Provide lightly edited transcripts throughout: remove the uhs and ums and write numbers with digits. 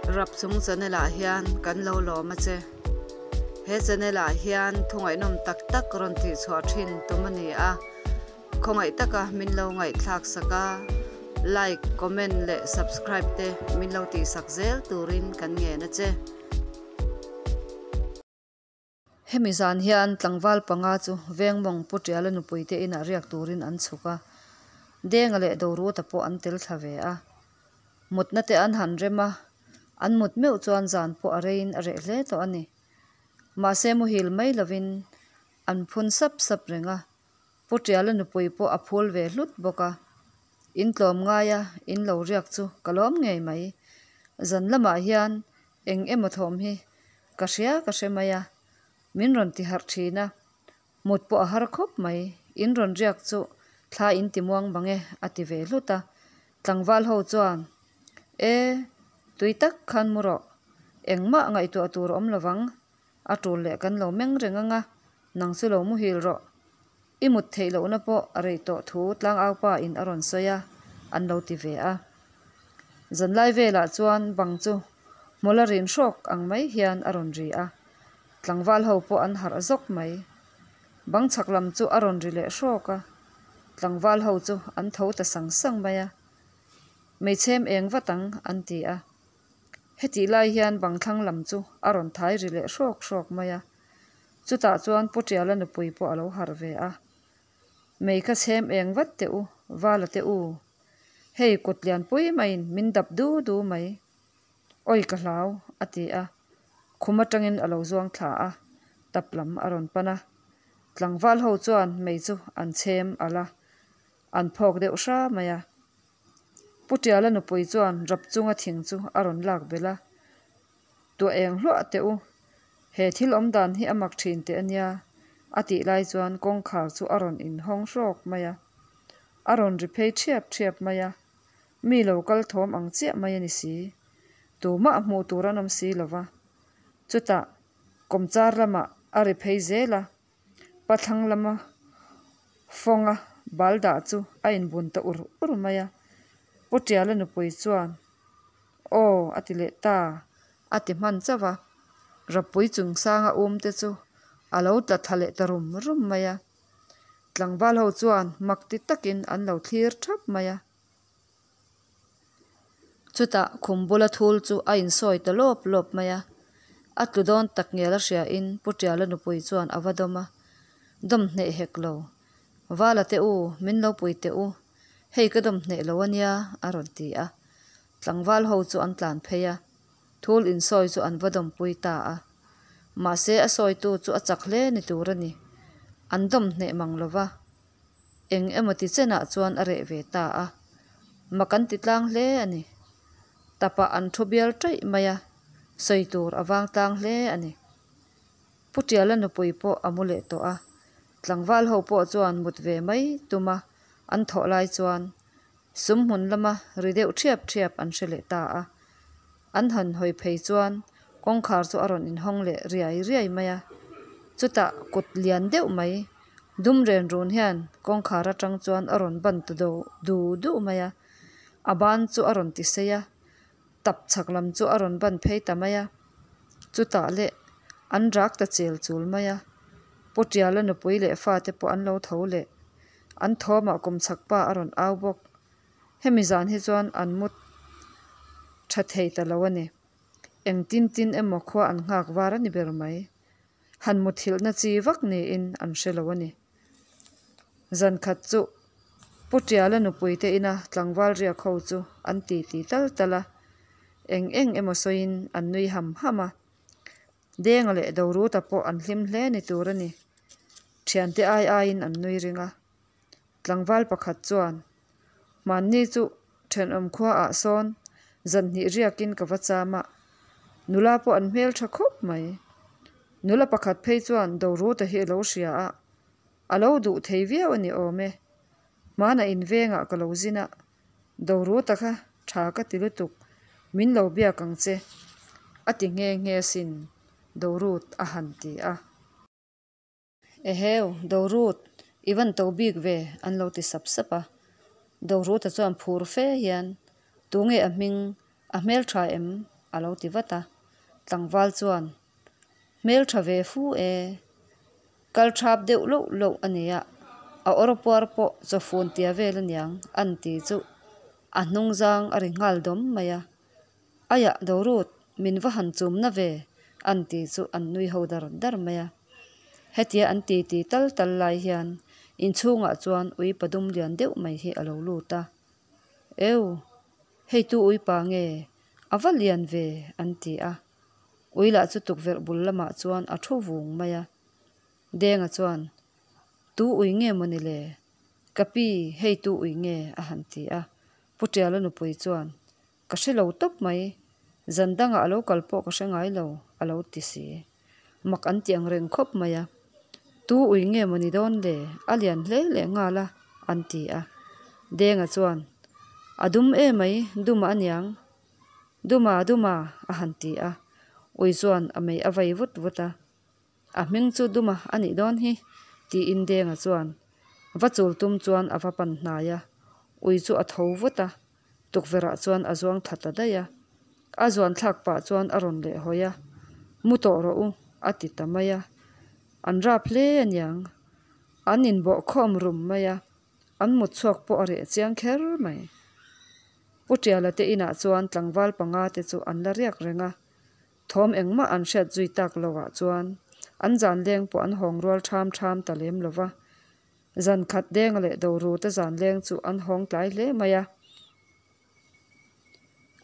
Rapchung channel ah hian kan lo lawm a che. He channel ah hian thu ngaihnawm tak tak rawn tih chhuah thin tum a ni a, khawngaih taka min lo ngaihthlak sak a, like, comment leh subscribe te min lo tih sak zel turin kan ngen a che. Hemi zan hian tlangval panga chu Vengmawng Pu Tiala nupui te inah riak turin an chhuk a, Denga leh Doruta pawh an tel thla ve a. Mutna te an han rem a, an mut meuh chuan zan pawh a reiin a reh hle tawh a ni. Mahse muhil mai lovin an phun sap sap reng a, Pu Tiala nupui pawh a phul ve hlut bawk a. In tlawm ngaia in lo riak chu ka lawm ngei mai. Zan lamah hian Eng emaw thawm hi ka hria ka hre mai a, min rawn ti harh thin a, mut pawh a har khawp mai, in rawn riak chu thla in ti muang bang e a ti ve hlut a, tlangval ho chuan E tui tak khan mu rawh, engmah ngaihtuah tur a awm lovang, a tul leh kan lo meng reng ang a, nang chu lo muhil rawh, i mut theih lohna pawh a rei tawh thu tlangaupa in a rawn sawi a, an lo ti ve a. Zanlai velah chuan bang chu hmawlh a rin hrawk ang mai hian a rawn ri a, tlangval ho pawh an harh zawk mai. Bang chhak lam chu a rawn ri leh hrawk a, tlangval ho chu an tho ta sang sang mai a, Meichhem eng vat ang an ti a. Hetih lai hian bang thlang lam chu a rawn thai ri leh hrawk hrawk mai a, chutah chuan Pu Tiala nupui pawh a lo harh ve a, Mei kha chhem eng vat teh u, Vala teh u. Hei kut lianpui maiin min dap du du mai. Awi ka hlau, a ti a. Khum atangin a lo zuang thla a, tap lam a rawn pan a. Tlangval ho chuan mei chu an chhem alh a, an phawk deuh hra mai a. Pu Tiala nupui chuan rap chunga thing chu a rawn lak belh a, Tuah eng hluah teh u, he thil awm dan hi a mak thin teh a nia, a tih lai chuan kawngkhar chu a rawn inhawng hrawk mai a. A rawn ri phei thiap thiap mai a, mi lo kal thawm ang chiah mai a ni si. Tumah hmuh tur an awm si lo va. Chutah kawmchar lamah a ri phei zel a, pathlang lama fawnga bal dah chu a inbun ta ur ur mai a. Pu Tiala nupui chuan, Aw a ti leh ta, a ti hman chauh a. Rapui chungsanga um te chu a lo tla thla leh ta rum rum mai a. Tlangval ho chuan mak ti takin an lo thlir thap mai a. Chutah khum bula thul chu a insawi ta lawp lawp mai a. A tlu dawn tak ngial a hriain Pu Tiala nupui chuan a va dawm a, Dawm hneh hek lo. Vala te u, min lo pui teh u. Hei ka dawm hneh lo a nia, a rawn ti a. Tlangval ho chu an tlan phei a, thul insawi chu an va dawmpui ta a. Mahse a sawitu chu a chak hle ni tur a ni. An dawm hneh mang lo va. Eng emaw ti chenah chuan a reh ve ta a. Mak an ti tlang hle a ni. Tapah an thu bial taih mai a, sawi tur a vang tlang hle a ni. Pu Tiala nupui pawh a mu leh tawh a. Tlangval ho pawh chuan mut ve mai tum a an thawh lai chuan Sum hmun lama ri deuh thiap thiap an hre leh ta a. An han hawi phei chuan kawngkhar chu a rawn inhawng leh riai riai mai a. Chutah kut lian deuh mai dum ren run hian kawngkhar atang chuan a rawn ban ta do du du mai a. A ban chu a rawn ti sei a, tap chhak lam chu a rawn ban phei ta mai a. Chutah leh an rak ta chel chul mai a. Pu Tiala nupui leh fate pawh an lo tho leh. An thawmah kum chhak pa a rawn au bawk. Hemi zan hi chuan an mu tha thei ta lo a ni. Eng tin tin emaw khua an nghak var a ni ber mai. Han muthilhna chi vak niin an hre lo a ni. Zan khat chu Pu Tiala nupui te ina tlangval riak ho chu an ti ti tal tal a. Eng eng emaw sawiin an nui ham ham a. Denga leh Doruta pawh an hlim hle ni tur a ni. Thiante ai aiin an nui ring a. Tlangval pakhat chuan, Hmanni chu thenawm khua ah sawn zan hnih riakin ka va cham a, nula pawh an hmel tha khawp mai. Nula pakhat phei chuan Doruta hi a lo hria a, a lo duh thei viau a ni awm e. Hmanah invengah ka lo zin a, Doruta kha tha ka ti lutuk, min lo biak ang che, a ti nghe nghe asin, Dorut a han ti a. Eheu, Dorut, i van to bik ve, an lo ti sap sap a. Doruta chuan phur fe hian, Tunge a hming, a hmel tha em? a lo ti vat a. Tlangval chuan, Hmel tha ve fu e. Kal thap deuh loh loh a nia, a awr puar pawh chawfun tia vel aniang an ti chu a hnung zang a ri nghal dawm mai a. Aiah Dorut, min va han chum na ve an ti chu an nui ho dar dar mai a. Hetia an ti ti tal tal lai hian inchhungah chuan ui padum lian deuh mai hi a lo lut a. Eu, hei tu uipa nge? A va lian ve an ti a. Ui lah chu tukverh bul lamah chuan a thu vung mai a. Denga chuan, Tu ui nge maw ni le? Ka pi, hei tu ui nge? a han ti a. Pu Tiala nupui chuan, Ka hre lo tawp mai, zan dangah a lo kal pawh ka hre ngai lo, a lo ti si. Mak an ti ang reng khawp mai a. Tu ui nge maw ni dawn le? A lian hle leh nghal a, an ti a. Denga chuan, A dum emai, duma aniang. Duma, duma, a han ti a. Ui chuan a mei a vai vut vut a. A hming chu Duma a nih dawn hi, tiin Denga chuan va chul tum chuan a va pan hnai a. Ui chu a tho vut a, tukverhah chuan a zuang thla ta daih a. A zuan thlak pah chuan a rawn leh hawi a, Mu tawh rawh u, a ti ta mai a. An rap hle aniang. An inbawh khawm rum mai a, an mut chhuak pawh a reh chiang kher mai. Pu Tiala te inah chuan tlangval panga te chu an la riak reng a. Thawm engmah an hriat zui tak loah chuan an zan leng pawh an hawng rual ṭham ṭham ta lem lo va. Zan khat denga leh doru te zan leng chu an hawng tlai hle mai a.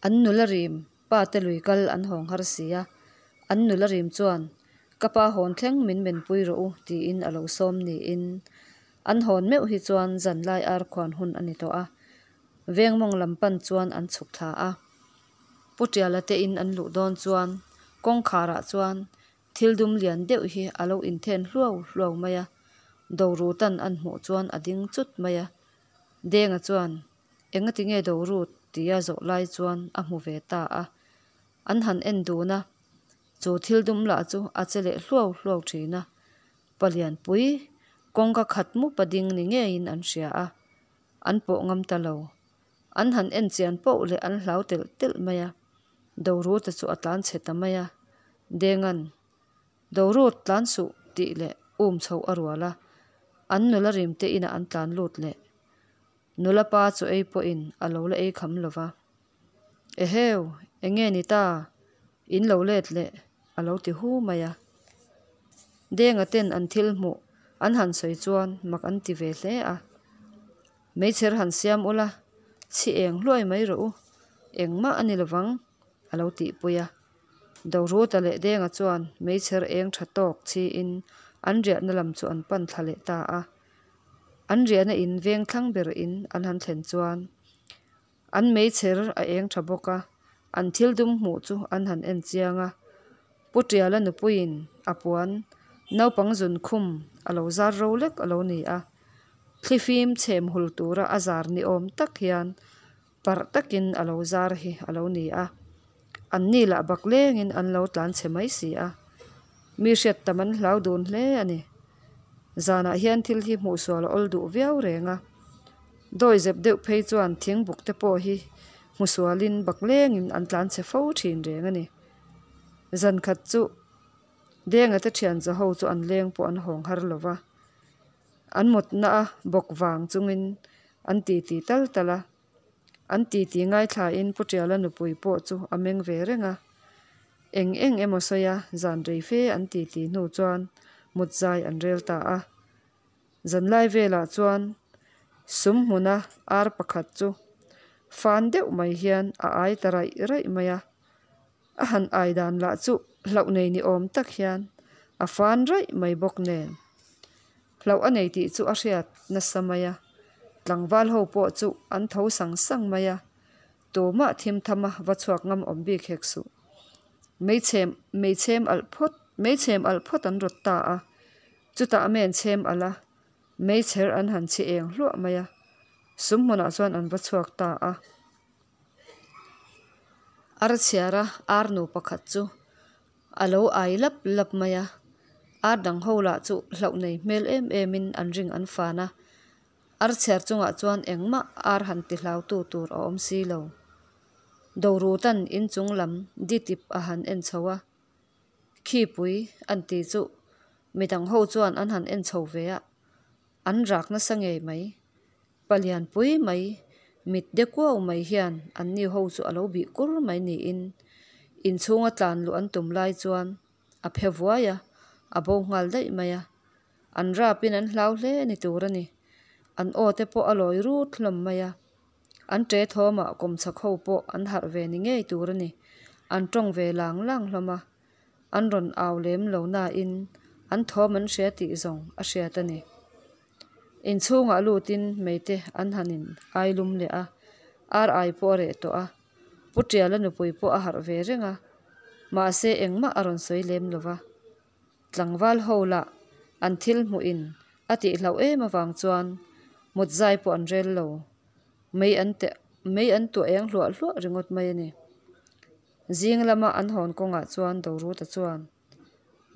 An nula rim pa te lui kal an hawng har si a, an nula rim chuan ka pa hawn thleng min menpui rawh u tiin a lo sawm niin an hawn meuh hi chuan zan lai ar khuan hun a ni tawh a. Veng mawng lam pan chuan an chhuk thla a. Pu Tiala te in an luh dawn chuan kawngkharah chuan thil dum lian deuh hi a lo inthen hluau hluau mai a, Dorutan an hmuh chuan a ding chut mai a. Denga chuan, Engati nge Dorut? tia zawh lai chuan a hmu ve ta a. An han en dun a, chu thil dum lah chu a che leh hluau hluau thin a. Palianpui kawngka khat mup a ding ni ngeiin an hria a, an pawh ngam ta lo. An han en chian poh leh an hlau telh telh mai a, Doruta chu a tlan chhe ta mai a, Denga'n, Dorut, tlan suh, tih leh um chho a rual a, an nula rim te inah an tlan lut leh. Nula pa chu ei pawhin a lo la ei kham lo va. Eheu, enge ni ta? In lo let leh, a lo ti hu mai a. Denga ten an thil hmuh an han sawi chuan mak an ti ve hle a. Meichher han siam ula, chhi eng hluai mai rawh u, engmah a ni lovang, a lo tihpui a. Doruta leh Denga chuan meichher eng tha tawk chhiin an riahna lam chu an pan thla leh ta a. An riahna in veng thlang ber in an han thlen chuan An meichher a eng tha bawk a, an thil dum hmuh chu an han en chiang a. Pu Tiala nupuiin a puan naupang zun khum a lo zar ro lek a lo ni a. Thlifim chhem hul tura a zar ni awm tak hian parh takin a lo zar hi a lo ni a. An ni lah bak lengin an lo tlan chhe mai si a. Mi hriat tam an hlau dun hle a ni. Zanah hian thil hi hmuhsual a awl duh viau reng a. Dawi zep deuh phei chuan thingbuk te pawh hi hmusualin bak lengin an tlan chhe fo thin reng a ni. Zan khat chu Denga te thian za ho chu an leng pawh an hawng har lo va. An mutna a bawk vang chungin an titi tal tal a. An titi ngaithlain Pu Tiala nupui pawh chu a meng ve reng a. Eng eng emaw sawi a zan rei fe an titi hnu chuan mut zai an rel ta a. Zanlai velah chuan sum hmuna ar pakhat chu fan deuh mai hian a ai ta raih raih mai a. A han ai dan lah chu hlauh nei ni awm tak hian a fan raih mai bawk nen. Hlauh a nei tih chu a hriat nasa mai a, tlangval ho pawh chu an tho sang sang mai a, tumah thim thama va chhuak ngam awm bik hek suh. Meichhem meichhem alh phawt meichhem alh phawt an rawt ta a, chutah a men chhem alh a, meichher an han chhi eng hluah mai a, sum hmunah chuan an va chhuak ta a. Ar chhiara ar nu pakhat chu a lo ai lap lap mai a, ar dang ho lah chu hlauh nei hmel em em in an ring an fan a, ar chhiar chungah chuan engmah ar han ti hlau tu tur a awm si lo. Doruta'n inchung lam ditip a han en chho a, Khipui an ti chu midang ho chuan an han en chho ve a, an rak nasa ngei mai. Palian pui mai, mit de kuau mai hian anni ho chu a lo bih kur mai niin inchhunga tlan luh an tum lai chuan a phe vuai a, a bo nghal daih mai a. An rapin an hlau hle ni tur a ni. An aw te pawh a lawi rut hlawm mai a. An ṭe thawmah kawmchhak ho pawh an harh ve ni ngei tur a ni. An ṭawng ve lang lang hlawm a. An rawn au lem lo nain an thawm an hria tih zawng a hriat a ni. Inchhungah lutin meite an han in ai lum leh a, ar ai pawh a reh tawh a. Pu Ṭiala nupui pawh a harh ve reng a, mahse engmah a rawn sawi lem lo va. Tlangval ho lah an thil hmuhin a tihhlauh em avang chuan mut zai pawh an rel lo. Mei an teh mei an tuah eng hluah hluah ringawt mai a ni. Zing lama an hawn kawngah chuan Doruta chuan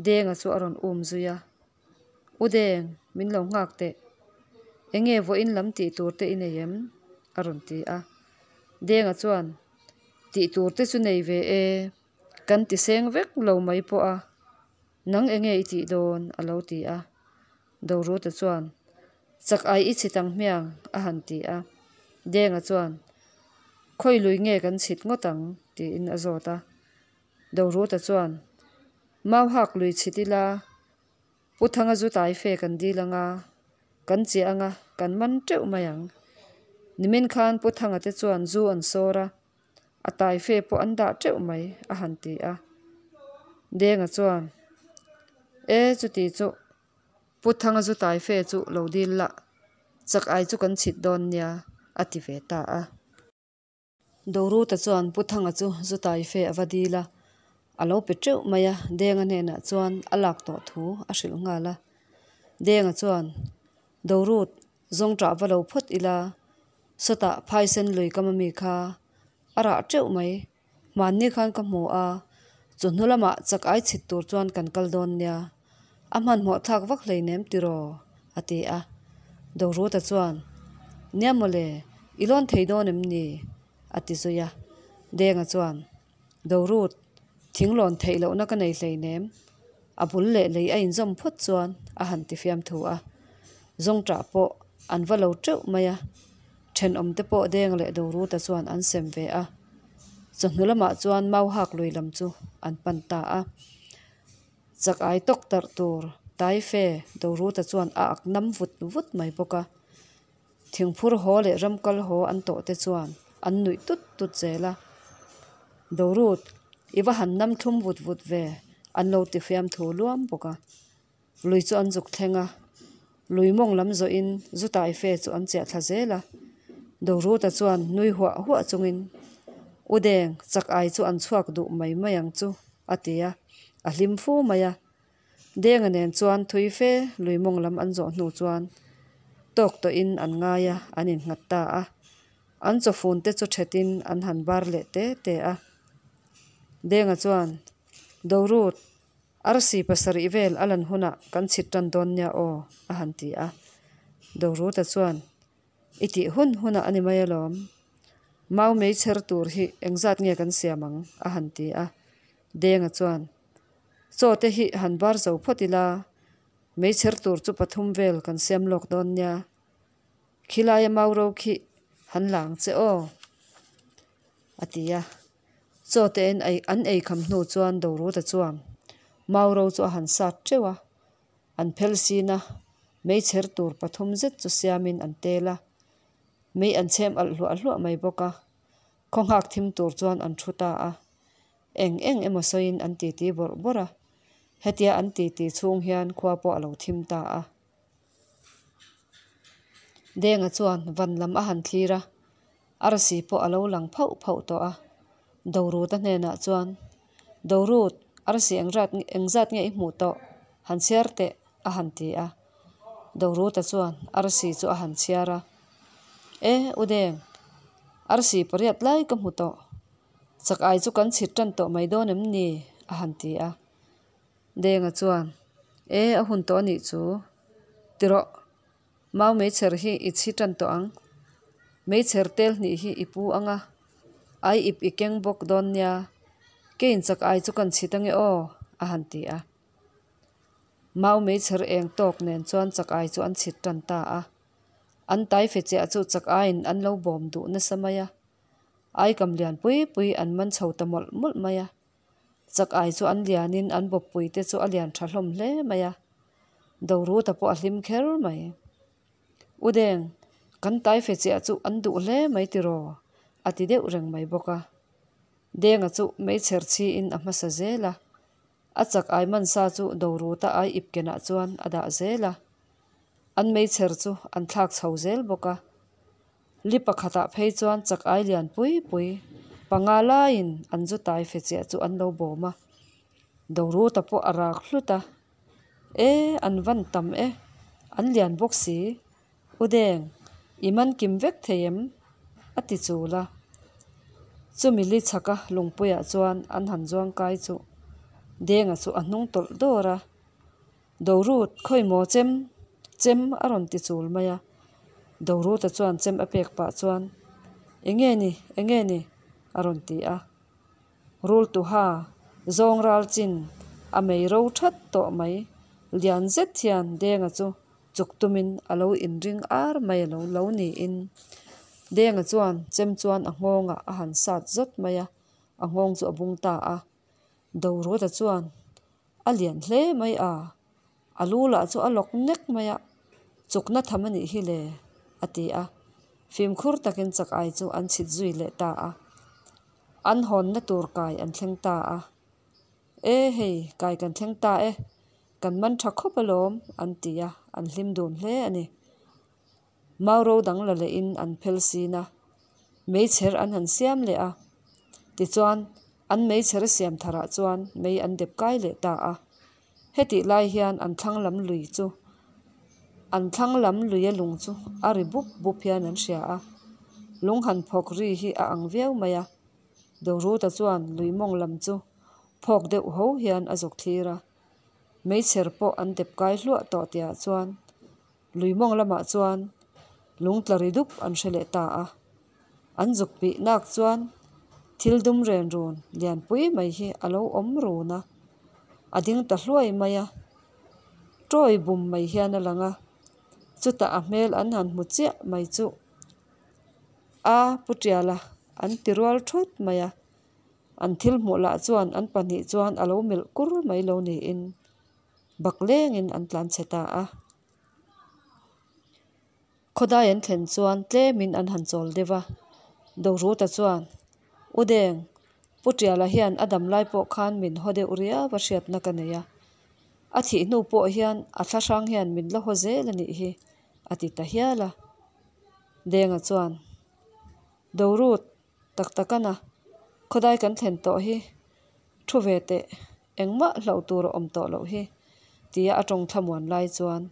Denga chu a rawn um zui a, U Deng, min lo nghak teh. Enge vawiin lam tih tur te i nei em? a rawn ti a. Denga chuan, Tih tur te chu nei ve e. Kan ti seng vek lo mai pawh a, nang enge i tih dawn? a lo ti a. Doruta chuan, Chak ai i chhit ang hmiang, a han ti a. Denga chuan, Khawi lui nge kan chhit ngawt ang? tiin a zawt a. Doruta chuan, Mau hak lui chhit ila, Pu Thanga zu tai fe kan dil anga, kan chiah anga, kan man teuh mai ang. Nimin khan Pu Thanga te chuan zu an sawr a, A tai fe pawh an dah teuh mai, a han ti a. Denga chuan, E, chuti chu Pu Thanga zu tai fe chu lo dil la, chak ai chu kan chhit dawn nia, a ti ve ta a. Doruta chuan Pu Thanga chu zu tai fe a va dil a, a lo pe teuh mai a, Denga hnenah chuan a lak tawh thu a hrilh nghal a. Denga chuan, Dorut, zawng ṭah va lo phawt ila, Sawtah phaisen lui kam ami kha a rah teuh mai. Hmanni khan ka hmu a, chu hnu lamah chak ai chhit tur chuan kan kal dawn nia. A hmanhmawh thlak vak hleinem tiraw? a ti a. Doruta chuan, Nia mawle, i lawn thei dawn em ni? a ti zui a. Denga chuan, Dorut, thing lawn theih lohna ka nei hleinem. A bul leh lei a inzawm phawt chuan a han ti fiam thu a. Zawngṭah pawh an va lo teuh mai a, thenawmte pawh Deng leh Doruta chuan an sem ve a. Chawhnu lamah chuan Mauhak lui lam chu an pan ta a. Chak ai tawk tarh tur Taife Doruta chuan a ak nam vut vut mai bawk a. Thingphur haw leh ramkal haw an tawh te chuan an nuih tut tut zel a. Dorut, i va han nam thlum vut vut ve, an lo ti fiam thu luam bawk a. Lui chu an zuk thleng a, lui mawng lam zawhin zu tai fe chu an chiah thla zel a. Doruta chuan nui huah huah chungin, U Deng, chak ai chu an chhuak duh mai mai ang chu, a ti a, a hlim fu mai a. Denga nen chuan thui fe lui mawng lam an zawh hnu chuan tawk tawhin an ngai a, an innghat ta a. An chawfun te chu thetin an han bar leh te te a. Denga chuan, Dorut, arsi pasarih vel a lan hunah kan chhit tan dawn nia aw, a han ti a. Doruta chuan, I tih hun hunah a ni mai alawm. Mau meichher tur hi engzat nge kan siam ang? a han ti a. Denga chuan, Chaw te hi han bar zo phawt ila, meichher tur chu pathum vel kan siam lawk dawn nia. Khilaia mau ro khi han la ang che aw, a ti a. Chaw te an ei kham hnu chuan Doruta chuan mau ro chu a han sat teuh a, an phel sin a, meichher tur pathum zet chu siamin an tel a, mei an chhem alh hluah hluah mai bawk a. Khaw nghak thim tur chuan an thu ta a. Eng eng emaw sawiin an titi bawrh bawrh a, hetia an titi chhung hian khua pawh a lo thim ta a. Denga chuan van lam a han thlir a, arsi pawh a lo lang phauh phauh tawh a. Doruta hnenah chuan, Dorut, arsi engrat engzat nge i hmuh tawh? Han chhiar teh, a han ti a. Doruta chuan arsi chu a han chhiar a, E, U Deng, arsi pariat lai ka hmu tawh. Chak ai chu kan chhit tan tawh mai dawn em ni? a han ti a. Denga chuan, E, a hun tawh a nih chu. Ti rawh, mau meichher hi i chhi tan tawh ang. Meichher tel hnih hi i pu ang a. Ai ip i keng bawk dawn nia, keiin chak ai chu kan chhit ange aw, a han ti a. Mau meichher eng tawk nen chuan chak ai chu an chhit tan ta a. An tai fe chiah chu chak aiin an lo bawm duh nasa mai a. Aikam lian pui pui an man chho ta mawlh mawlh mai a. Chak ai chu an lianin an bawppui te chu a lian tha hlawm hle mai a. Doruta pawh a hlim kher mai. U Deng, kan tai fe chiah chu an duh hle mai tiraw? a ti deuh reng mai bawk a. Denga chu meichher chhiin a hmasa zel a. A chak ai man sa chu Doruta ai ip kenah chuan a dah zel a. An meichher chu an thlak chho zel bawk a. Li pakhatah phei chuan chak ai lian pui pui panga laiin an zu tai fe chiah chu an lo bawm a. Doruta pawh a rak hlut a. E, an van tam e, an lian bawk si. U Deng, i man kim vek thei em? a ti chul a. Chumi li chhaka lungpuiah chuan an han zuang kai chu Denga chu a hnung tawlh dawr a. Dorut, khawi maw chem? Chem a rawn ti chul mai a. Doruta chuan chem a pek pah chuan, Enge ni, enge ni? a rawn ti a. Rul tuha, zawng ral chin a mei ro that tawh mai. Lian zet hian Denga chu chuk tumin a lo inring ar mai a lo lo niin. Denga chuan chem chuan a nghawngah a han sat zawt mai a, a nghawng chu a bung ta a. Doruta chuan a lian hle mai a, a lu lah chu a lawk nek mai a, chukna tham a nih hi le, a ti a. Fimkhur takin chak ai chu an chhit zui leh ta a. An hawnna tur kai an thleng ta a. E hei, kai kan thleng ta e, kan man tha khawp alawm, an ti a, an hlim dun hle a ni. Mauro dang la lehin an phel sin a, meichher an han siam leh a. Tichuan, an meichher siam tharah chuan mei an dep kai leh ta a. Hetih lai hian an thlang lam lui chu an thlang lam luia lung chu a ri bup bup hian an hria a. Lung han phawk ri hi a ang viau mai a. Doruta chuan lui mawng lam chu phawk deuh ho hian a zuk thlir a. Meichher pawh an dep kai hluah tawh tihah chuan lui mawng lamah chuan lung tla ri dup an hre leh ta a. An zuk pih nak chuan thil dum ren run lianpui mai hi a lo awm run a, a ding ta hluai mai a. Tawi bum mai hian a lang a, chutah a hmel an han hmu chiah mai chu a Pu Tiala an ti rual thut mai a. An thil hmuh lah chuan an pahnih chuan a lo melh kur mai lo niin bak lengin an tlan chhe ta a. Khawdai an thlen chuan tlemin an han chawl deuh a, Doruta chuan, U Deng, Pu Tiala hian a dam lai pawh khan min haw deuh riau a hriatna ka nei a, a thih hnu pawh hian a thla hrang hian min la haw zel a nih hi, a ti ta hial a. Denga chuan, Dorut, tak tak a na, khawdai kan thlen tawh hi thu ve teh, engmah hlauh tur a awm tawh loh hi, tia a tawng thlamuan lai chuan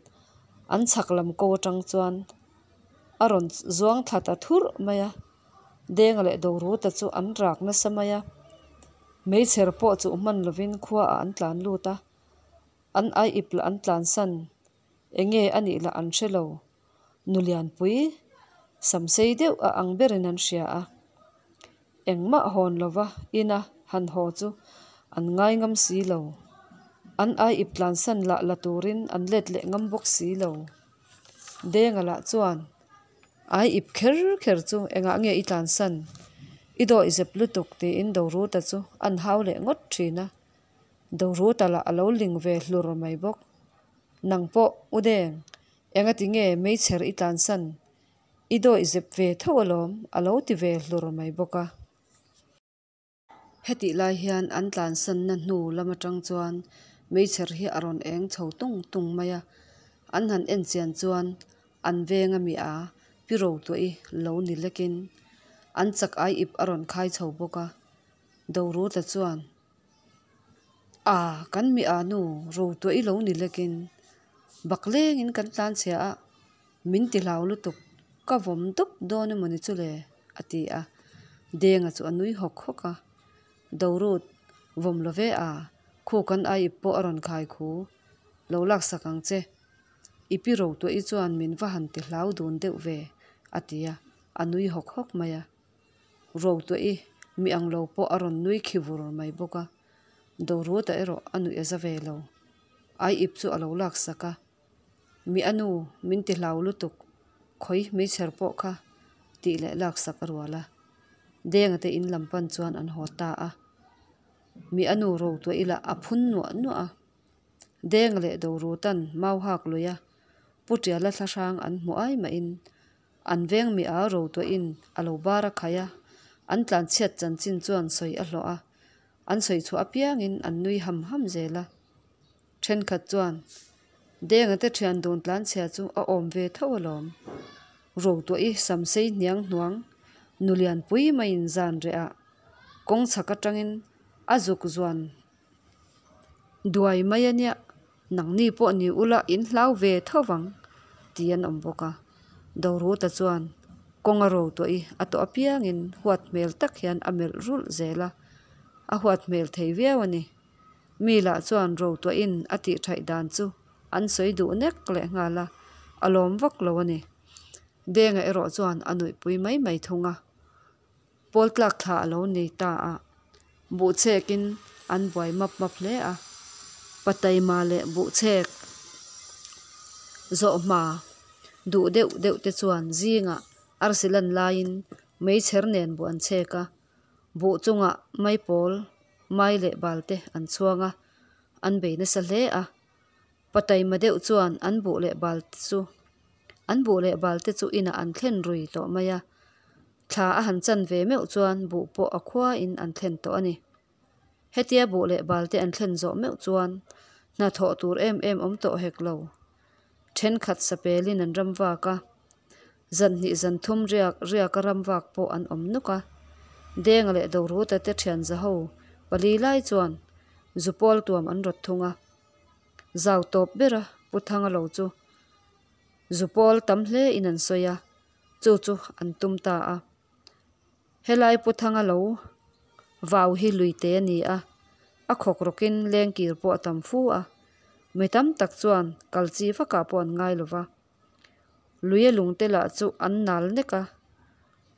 an chhak lam ko atang chuan a rawn zuang thla ta thurh mai a, Denga leh Doruta chu an rak nasa mai a, meichher pawh chuh hman lovin khuaah an tlan lut a, an ai ip lah an tlansan, enge a nih lah an hre lo. Nu lianpui samsei deuh a ang berin an hria a, engmah hawn lova ina han haw chu an ngai ngam si lo. An ai ip tlansan lah la turin an let leh ngam bawk si lo. Denga lah chuan ai ip kher kher chu engah nge i tlansan? I dawih zep lutuk tiin Doruta chu an hau leh ngawt thin a. Doruta lah a lo ling ve hlur mai bawk. Nang pawh U Deng, engati nge meichher i tlansan? I dawih zep ve tho alawm, a lo ti ve hlur mai bawk a. Hetih lai hian an tlansanna hnu lam atang chuan meichher hi a rawn eng chho tung tung mai a. An han en chian chuan an veng a mi a, pi Rotuahi lo ni lekin an chak ai ip a rawn khai chho bawk a. Doruta chuan. A, kan mi a nu, ro tuah i lo ni lekin bak lengin kan tlan chhia a, min ti hlau lutuk, ka vawm dup dawn emaw ni chu le, a ti a. Denga chu a nui hawk hawk a, Dorut, vawm lo ve a, khu kan ai ip pawh a rawn khai khu, lo laksak ang che. I pi ro tuah i chuan min va han ti hlau dun deuh ve, a ti a, a nui hawk hawk mai a. Ro tuah i. Mi ang lo pawh a rawn nui khi vur mai bawk a. Doruta erawh a nuih a za ve lo. Ai ip chu a lo laksak a. Mi a nu, min ti hlau lutuk, khawi meichher pawh kha tih leh laksak a rual a. Denga te in lam pan chuan an haw ta a. Mi a nu ro tuah ila a phun nuah nuah a. Denga leh Dorutan mau hak lui a, Pu Tiala thlahrang an hmu ai mahin an veng mi a ro tuahin a lo bar a khai a, an tlanchhiat chanchin chuan sawi a hlawh a, an sawi chhuah apiangin an nui ham ham zel a. Thenkhat chuan Denga te thian dun tlanchhia chu a awm ve tho alawm. Ro tuah i samsei hniang hnuang nulian pui maiin zan reh ah kawng chhak atangin a zuk zuan Duai mai a nia, nangni pawh ni ula in hlau ve tho vang, tih an awm bawk a. Doruta chuan kawng a ro tawh i a tawh apiangin huat hmel tak hian a melh rulh zel a, a huat hmel thei viau a ni. Mi lah chuan ro tuahin a tih thaih dan chu an sawi duh nek leh nghal a, a lawm vak lo a ni. Denga erawh chuan a nuihpui mai mai thung a. Pawl tlak thla a lo nei ta a, buhchhekin an buai map map hle a. Pataima leh buhchhek zawh hma duh deuh deuh te chuan zingah arsi lan laiin meichher nen buh an chhek a, buh chungah maipawl, mai leh bal te an chhuang a, an bei nasa hle a. Pataima deuh chuan an buh leh bal te chu an buh leh bal te chu inah an thlen rui tawh mai a. Thla a han chan ve meuh chuan buh pawh a khuain an thlen tawh a ni. Hetia buh leh bal te an thlen zawh meuh chuan hnathawh tur em em awm tawh hek lo. Thenkhat sapelin an ram vak a, zan hnih zan thum riak riaka ram vak pawh an awm nuk a. Denga leh Doruta te thian zaho pali lai chuan zupawl tuam an rawt thung a. Zau tawp bera Pu Thanga lo chu zupawl tam hle in an sawi a. Chu chu an tum ta a. Helai Pu Thanga lo vau hi lui te a ni a, a khawk rawkin lengkir pawh a tam fu a. Mi tam tak chuan kal chi vakah pawh an ngai lo va. Luia lungte lah chu an nal nek a,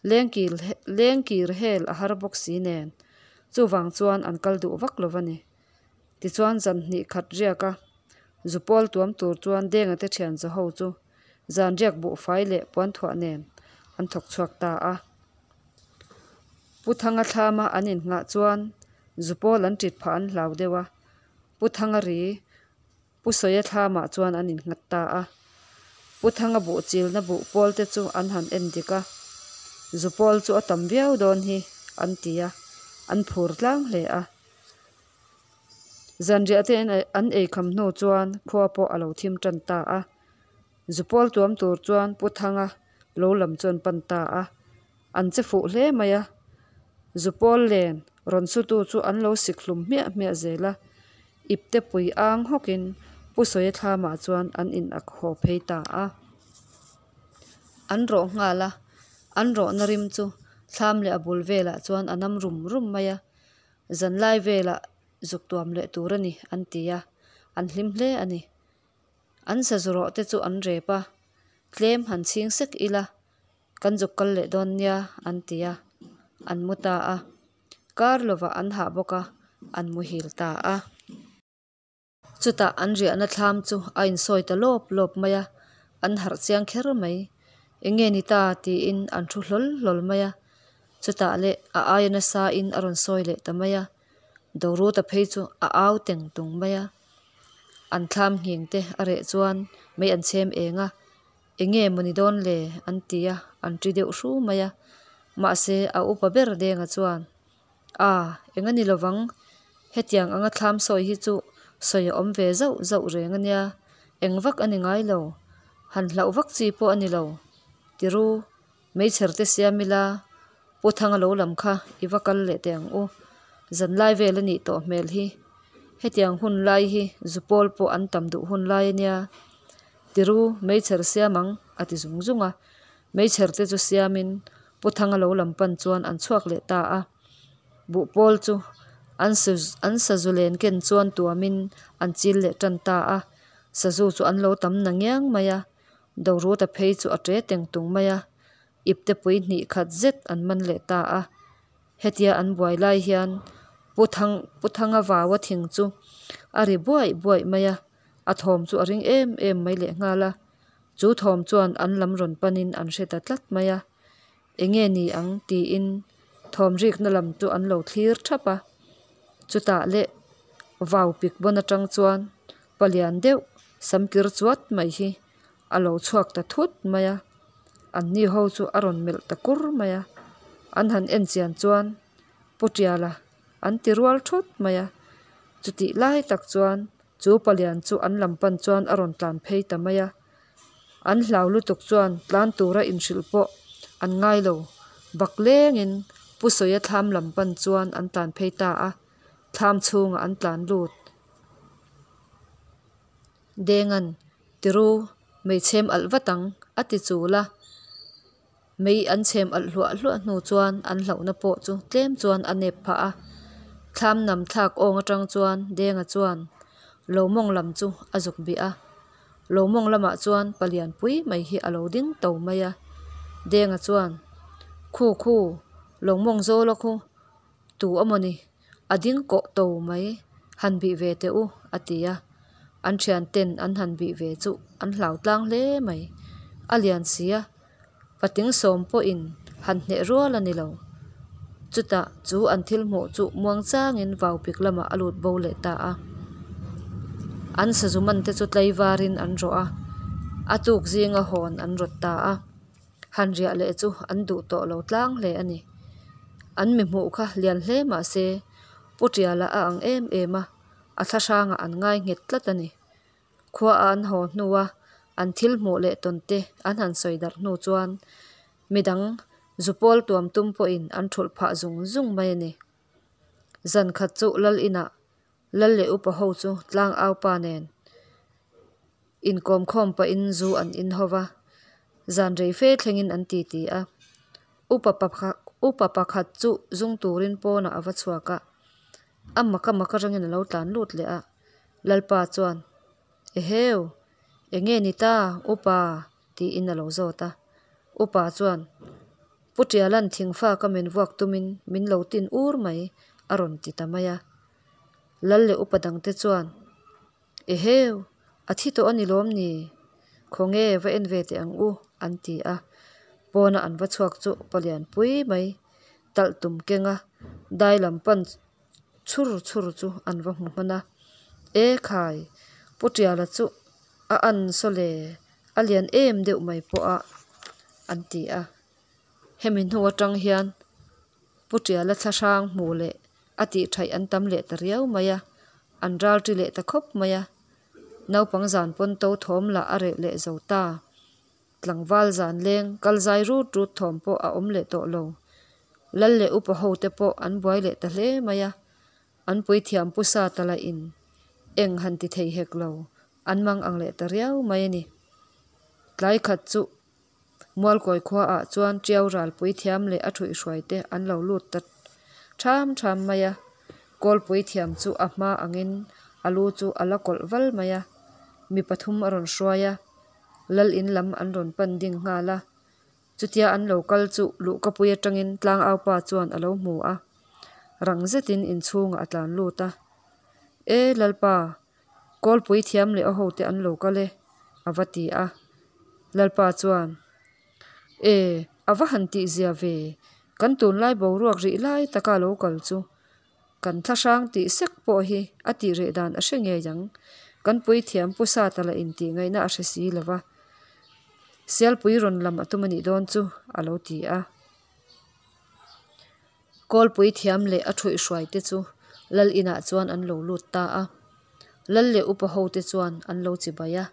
lengkir lengkir hel a har bawk si nen chuvang chuan an kal duh vak lo va ni. Tichuan zan hnih khat riak a, zupawl tuam tur chuan Denga te thian zaho chu zan riak buhfai leh puanthuah nen an thawk chhuak ta a. Pu Thanga thlama an innghah chuan zupawl an ṭit phah an hlau deuh a, Pu Thanga ri Pu Sawia thlamah chuan an innghat ta a. Pu Thanga buh chilna buh pawl te chu an han en dik a, zupawl chu a tam viau dawn hi an ti a, an phur tlang hle a. Zanriah te an eikham hnu chuan khua pawh a lo thim tan ta a. Zupawl tuam tur chuan Pu Thanga lo lam chu an pan ta a, an che fuh hle mai a. Zupawl len rawn sutu chu an lo sik hlum hmiah hmiah zel a, ipte pui ang hawkin Pu Sawia thlamah chuan an in ak haw phei ta a. An rawh nghal a, an rawhna rim chu thlam leh a bul velah chuan a nam rum rum mai a. Zanlai velah zuk tuam leh tur a ni an ti a, an hlim hle a ni. An sazu rawh te chu an rep a, tlem han chhing sek ila kan zuk kal leh dawn nia an ti a, an mu ta a. Kar lovah an hah bawk a, an muhil ta a. Chutah an riahna thlam chu a insawi ta lawp lawp mai a, an harh chiang kher mai. Enge ni ta tiin an thu hlawl hlawl mai a. Chutah leh a aia nasa in a rawn sawi leh ta mai a. Doruta phei chu a au teng tung mai a. An thlam nghing te a reh chuan mei an chhem eng a, enge maw ni dawn le an ti a, an ṭi deuh hru mai a. Mahse a upa ber Denga chuan A, eng a ni lovang, hetiang anga thlam sawi hi chu sawi a awm ve zauh zauh reng a nia, eng vak a ni ngai lo, han hlauh vak chi pawh a ni lo. Tiru, meichher te siam ila, Pu Thanga lo lam kha i va kal leh teh ang u, zanlai vel a nih tawh hmel hi, hetiang hun lai hi zupawl pawh an tam duh hun lai a nia. Tiru, meichher siam ang, a ti zung zung a. Meichher te chu siamin Pu Thanga lo lam pan chuan an chhuak leh ta a. Buhpawl chu an an sazu len ken chuan tuamin an chil leh tan ta a. Sazu chu an lo tam na ngiang mai a, Doruta phei chu a ṭe teng tung mai a. Ipte pui hnih khat zet an man leh ta a. Hetia an buai lai hian Pu Thang Pu Thanga vaua thing chu a ri buaih buaih mai a, a thawm chu a ring em em mai lehnghal a. Chu thawm chuan an lam rawn panin an hre ta tlat mai a, enge ni ang tiin thawm rikna lam chu an lo thlir thap a. Chutah leh vau pik bawn atang chuan palian deuh samkir chuat mai hi a lo chhuak ta thut mai a, an ni ho chu a rawn melh ta kur mai a, an han en chian chuan Pu Tiala an ti rual thut mai a, chutih lai tak chuan chu palian chu an lam pan chuan a rawn tlan phei ta mai a, an hlau lutuk chuan tlan tura inhrilh pawh an ngai lo, bak lengin Pu Sawia thlam lam pan chuan an tlan phei ta a, thlam chhungah an tlan lut. Denga'n, Tiru, mei chhem alh vat ang, a ti chul a. Mei an chhem alh hluah hluah hnu chuan an hlauhna pawh chu tlem chuan a nep phah a. Thlam nam thlak awng atang chuan Denga chuan lo mawng lam chu a zuk bih a. Lo mawng lamah chuan palian pui mai hi a lo ding to mai a. Denga chuan, Khu khu, lo mawng zawl a khu, Tu amawni a ding kawh to mai, han bih ve teh u, a ti a. An thian ten an han bih ve chu an hlau tlang hle mai. A lian si a, patling sawm pawhin han hneh rual a ni lo. Chutah chu an thil hmuh chu muang changin vau pik lamah a lut bo leh ta a. An sazu man te chu tlaivarin an rawh a, a tuk zinga hawn an rawt ta a. Han riah leh chu an duh tawh lo tlang hle a ni. An mi hmuh kha lian hle mah se, Pu Tiala a ang em em a, a thlahrangah an ngai nghet tlat a ni. Khua a an haw hnua an thil hmuh leh tawn te an han sawi darh hnu chuan midang zu pawl tuam tum pawhin an thulh phah zung zung mai a ni. Zan khat chu Lal inah Lal leh upa ho chu tlang au pa nen inkawm khawm pahin zu an in ho va, zan rei fe thlengin an ti ti a. Upa upa pakhat chu zung turin pawnah a va chhuak a, a mak a mak atangin a lo tlan lut leh a. Lalpa chuan, Eheu, enge ni ta upa? tiin a lo zawt a. Upa chuan, Pu Tialan thingfa ka min vuak tumin min lo tin ur mai, a rawn ti ta mai a. Lal leh upa dangte chuan, Eheu, a thi tawh a ni lawm ni? Khawnge va en ve teh ang u, an ti a. Pawna an va chhuak chu palian pui mai talh tum keng a, dai lam pan chhur chhur chu an va hmu hman a. E khai, Pu Tiala chu a an saw le, a lian em deuh mai pawh a, an ti a. Hemi hnu atang hian Pu Tiala thlahrang hmuh leh a tih thaih an tam leh ta riau mai a, an ral ṭi leh ta khawp mai a. Naupang zan pawn to thawm lah a reh leh zo ta. Tlangval zan leng kal zai rut rut thawm pawh a awm leh tawh lo. Lal leh upa ho te pawh an buai leh ta hle mai a, an puithiam pu sa ta lah in eng han ti thei hek lo, an mang ang leh ta riau mai a ni. Tlai khat chu Mualkawi khuaah chuan Tiau ralpui thiam leh a thuihhruai te an lo lut ta ṭham ṭham mai a, Kawlpui thiam chu a hma angin a lu chu a la kawlh val mai a, mi pathum a rawn hruai a, Lal in lam an rawn pan ding nghal a, chutia an lo kal chu luhkapui atangin tlangaupa chuan a lo hmu a, rang zetin inchhungah a tlan lut a, E Lalpa, Kawlpui thiam leh a hote an lo kal e, a va ti a. Lalpa chuan, E, a va han tihzia ve, kan tunlai boruak rih lai taka lo kal chu. Kan thlahrang tih sek pawh hi a tih reh dan a hre ngei ang. Kan puithiam Pu Sata lah intih ngaihna a hre si lo va. Sialpui rawn lam a tum a nih dawn chu, a lo ti a. Kawlpui thiam leh a thuihhruai te chu Lal inah chuan an lo lut ta a. Lal leh upa ho te chuan an lo chibai a.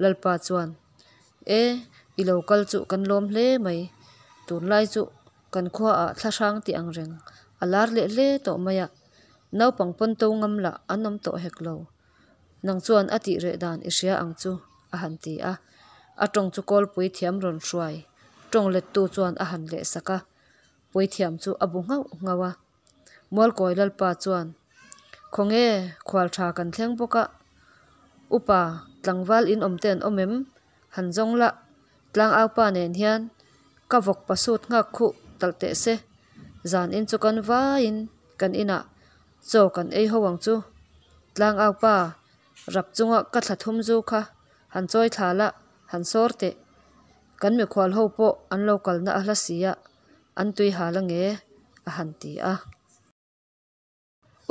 Lalpa chuan, E, i lo kal chu kan lawm hle mai. Tunlai chu kan khuaah thlahrang tih ang reng a lar leh hle tawh mai a. Naupang pawn to ngam lah an awm tawh hek lo. Nang chuan a tih reh dan i hria ang chu, a han ti a. A tawng chu Kawlpui thiam rawn hruai tawng lettu chuan a han lehsak a. Puithiam chu a bu nghauh nghauh a. Mualkawi Lalpa chuan, Khawnge, khual tha kan thleng bawk a. Upa, tlangval in awm te an awm em? Han zawng lah, tlangaupa nen hian ka vawk pasut nghak khuh talh teh se. Zan in chu kan vaiin kan inah chaw kan ei ho ang chu. Tlangau pa, rap chunga ka thla thum zu kha han chawi thla la, han sawr teh. Kan mikhual ho pawh an lo kalna a hla sia, an tui hal ange, a han ti a.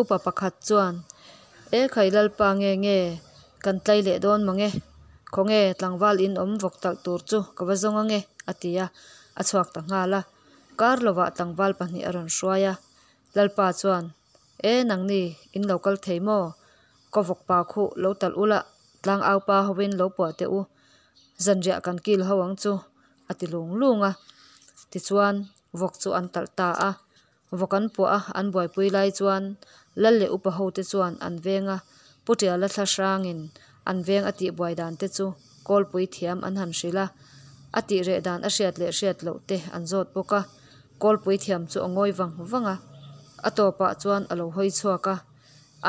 Upa pakhat chuan, E khai Lalpa nge nge, kan tlai leh dawn mang e, khawnge tlangval in awm vawk talh tur chu ka va zawng ange, a ti a, a chhuak ta nghal a. Kar lovah tlangval pahnih a rawn hruai a, Lalpa chuan, E nangni, in lo kal thei maw? Ka vawk pa khuh lo talh ula, tlangau pa hovin lo puah teh u, zanriah kan kil ho ang chu, a ti lung lung a. Tichuan, vawk chu an talh ta a. Vawk an puah a, an buaipui lai chuan Lal leh upa hote chuan an veng a, Pu Tiala thla hrangin an veng a tihbuai dan te chu Kawlpui thiam an han hrilh a, a tih reh dan a hriat leh hriat loh te an zawt bawk a, Kawlpui thiam chu a ngawi vang vang a, a tawpah chuan a lo hawi chhuak a,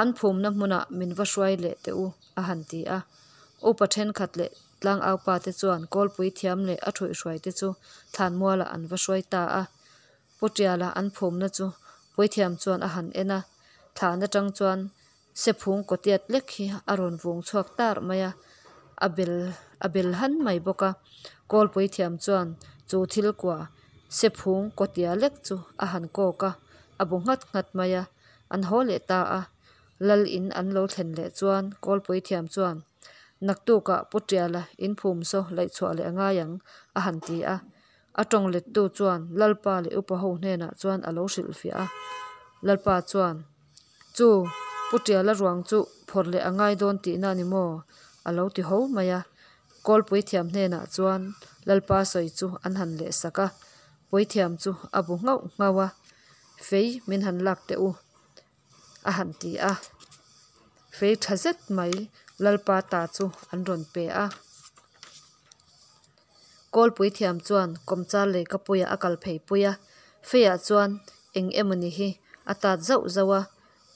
An phumna hmunah min va hruai leh teh u, a han ti a. Upa thenkhat leh tlangaupa te chuan Kawlpui thiam leh a thuihhruai te chu thlanmualah an va hruai ta a. Pu Tiala an phumna chu puithiam chuan a han en a, thlan atang chuan sephung kawtiat lek hi a rawn vung chhuak tar mai a, a bel a bel han mai bawk a. Kawl puithiam chuan chu thil kua sephung kawtia lek chu a han kawk a, a bu nghat nghat mai a, an haw leh ta a. Lal in an lo thlen leh chuan kawl puithiam chuan, Naktukah Pu Tiala in phum saw laih chhuah leh a ngai ang, a han ti a. A tawng lettu chuan Lalpa leh upa ho hnenah chuan a lo hrilhfiah a. Lalpa chuan, Chu, Pu Tiala ruang chu phawrh leh a ngai dawn tihna a ni maw? a lo ti ho mai a. Kawlpuithiam hnenah chuan Lalpa sawi chu an han leh sak a. Puithiam chu a bu nghauh nghauh a, Fei min han lak teh u, a han ti a. Fei tha zet mai Lalpa ta chu an rawn pe a. Kawlpui thiam chuan kawmchar lei ka puiah a kal phei pui a, feiah chuan eng emawni hi a tat zauh zauh a,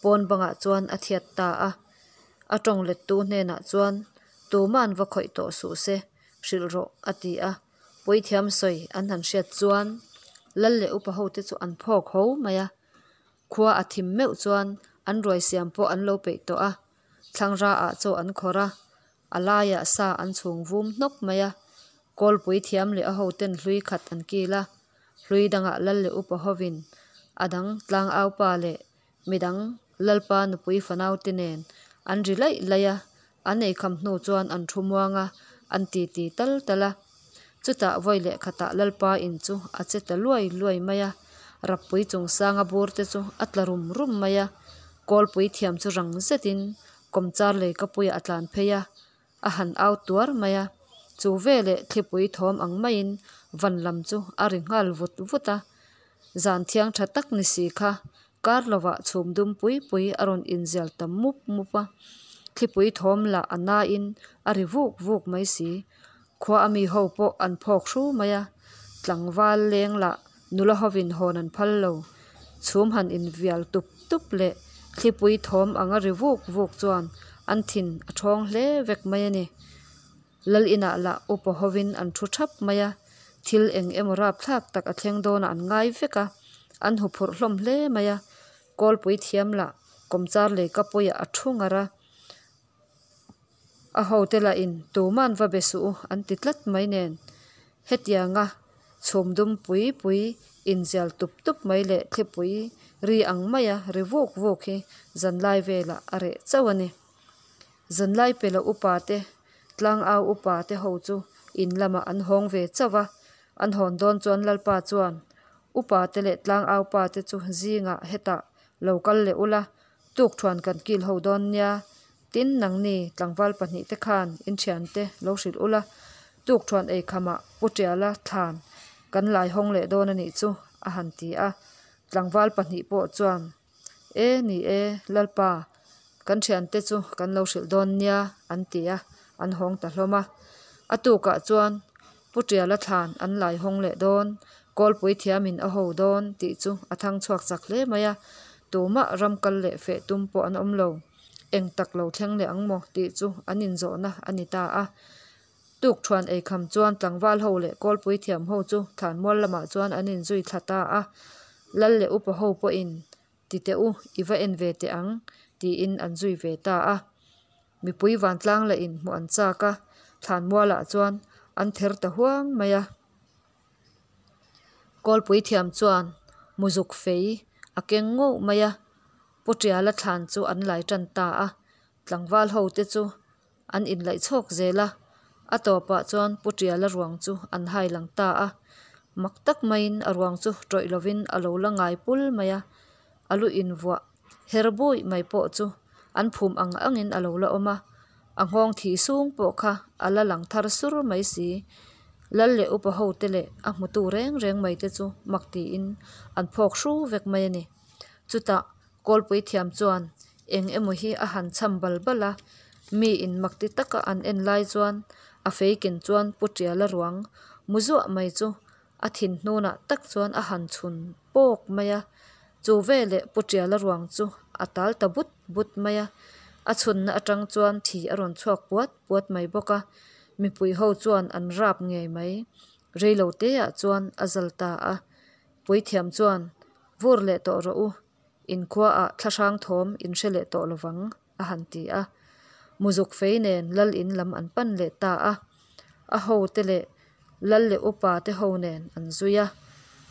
pawn bangah chuan a thiat ta a. A tawng lettu hnenah chuan, Tuman va khawih tawh suh se, hrilh rawh, a ti a. Puithiam sawi an han hriat chuan lal leh upa hote chu an phawk ho mai a. Khua a thim meuh chuan an ruai siam pawh an lo peih tawh a, thlangra ah chaw an khawrh a, A laiah sa an chhung vum hnawk mai a, kawlpui thiam leh a hoten hlui khat an kil a, hlui dangah lal leh upa hovin a dang tlangaupa leh midang lalpa nupui fanaute nen an ri laih laih a, an eikham hnu chuan an thu muang a, an titi tal tal a. Chutah vawi leh khatah lalpa in chu a che ta luai luai mai a, rappui chungsanga bur te chu a tla rum rum mai a, kawlpui thiam chu rang zetin Kawmchar lei ka puiah a tlan phei a, a han au tuar mai a. Chu veleh thlipui thawm ang maiin van lam chu a ri nghal vut vut a. Zan thiang tha tak ni si kha kar lovah chhum dum pui pui a rawn inzial ta mup mup a. Thlipui thawm lah a nain a ri vuk vuk mai si. Khua a mi ho pawh an phawk hru mai a. Tlangval leng lah Nula hovin hawn an phal lo. Chhum han invial tup tup leh thlipui thawm anga ri vuk vuk chuan an thin a thawng hle vek mai a ni. Lal inah lah upa hovin an thu thap mai a, thil eng emaw rapthlak tak a thleng dawnah an ngai vek a, an huphurh hlawm hle mai a. Kawlpui thiam lah kawmchar lei ka puiah a thu ngar a. A hote lahin tuman va be suh u an ti tlat mai nen hetianga chhum dum pui pui inzial tup tup mai leh thlipui ri ang maia ri vuk vuk hi zanlai velah a reh chauh a ni. Zanlai pela upa te tlangau upa te ho chu in lamah an hawng ve chauh a, an hawn dawn chuan Lalpa chuan upa te leh tlangau pa te chu zingah hetah lo kal leh ula Tukthuan kan kil ho dawn nia, tin nangni tlangval pahnih te khan in thiante lo hrilh ula, tukthuan ei khamah Pu Tiala thlan kan lai hawng leh dawn a nih chu a han ti a. Tlangval pahnih pawh chuan, E ni e, Lalpa, kan thiante chu kan lo hrilh dawn nia an ti a, an hawng ta hlawm a. A tukah chuan Pu Tiala thlan an lai hawng leh dawn, Kawlpui thiamin a ho dawn tih chu a thang chhuak chak hle mai a, tumah ram kal leh feh tum pawh an awm lo. Eng tak lo thleng leh ang maw tih chu an inzawhna a ni ta a. Tukthuan eikham chuan tlangval ho leh Kawlpui thiam ho chu thlanmual lamah chuan an inzui thla ta a. Lal leh upa ho pawhin Ti teh u, i va en ve teh ang, tiin an zui ve ta a. Mipui vantlang lah in hmuh an chak a, thlanmualah chuan an ther ta huang mai a. Kawlpui thiam chuan muzuk fei a keng ngauh mai a, Pu Tiala thlan chu an lai tan ta a, tlangval ho te chu an inlaih chhawk zel a, a tawpah chuan Pu Tiala ruang chu an hai lang ta a, mak tak maiin a ruang chu tawih lovin a lo la ngai pul mai a, a lu invuah her buih mai pawh chu an phum ang angin a lo la awm a, a nghawng thi sung pawh kha a la lang thar sur mai si. Lal leh upa ho te leh a hmutu reng reng mai te chu mak tiin an phawk hru vek mai a ni. Chutah Kawlpui thiam chuan eng emaw hi a han cham bal bal a, mi in mak ti taka an en lai chuan a fei ken chuan Pu Tiala ruang mu zuah mai chu a thin hnunah tak chuan a han chhun pawk mai a, chu veleh Pu Tiala ruang chu a tal ta but but mai a, a chhunna atang chuan thi a rawn chhuak puat puat mai bawk a, mipui ho chuan an rap ngei mai, reilo te ah chuan a zal ta a, Puithiam chuan Vur leh tawh rawh u, inkhuaah thlahrang thawm in hre leh tawh lovang, a han ti a. Muzuk fei nen lal in lam an pan leh ta a. A hote leh lal leh upa te ho nen an zui a.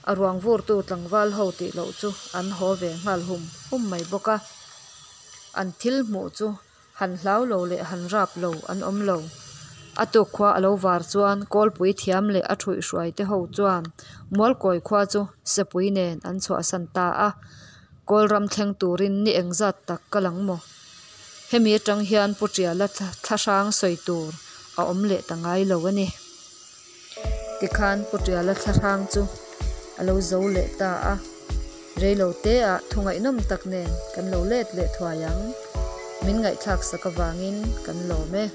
A ruang vurtu tlangval ho tih loh chu an haw ve nghal hum hum mai bawk a. An thil hmuh chu Han hlau lo leh han rap lo an awm lo. A tuk khua a lo var chuan Kawlpui thiam leh a thuihhruai te ho chuan Mualkawi khua chu Sepui nen an chhuahsan ta a. Kawlram thleng turin ni engzat tak ka lang maw? Hemi atang hian Pu Tiala thlahrang sawi tur a awm leh ta ngai lo a ni. Tikhan Pu Tiala thlahrang chu a lo zo leh ta a. Reilo te ah thu ngaihnawm tak nen kan lo let leh thuai ang. Min ngaihthlak sak avangin kan lawm e.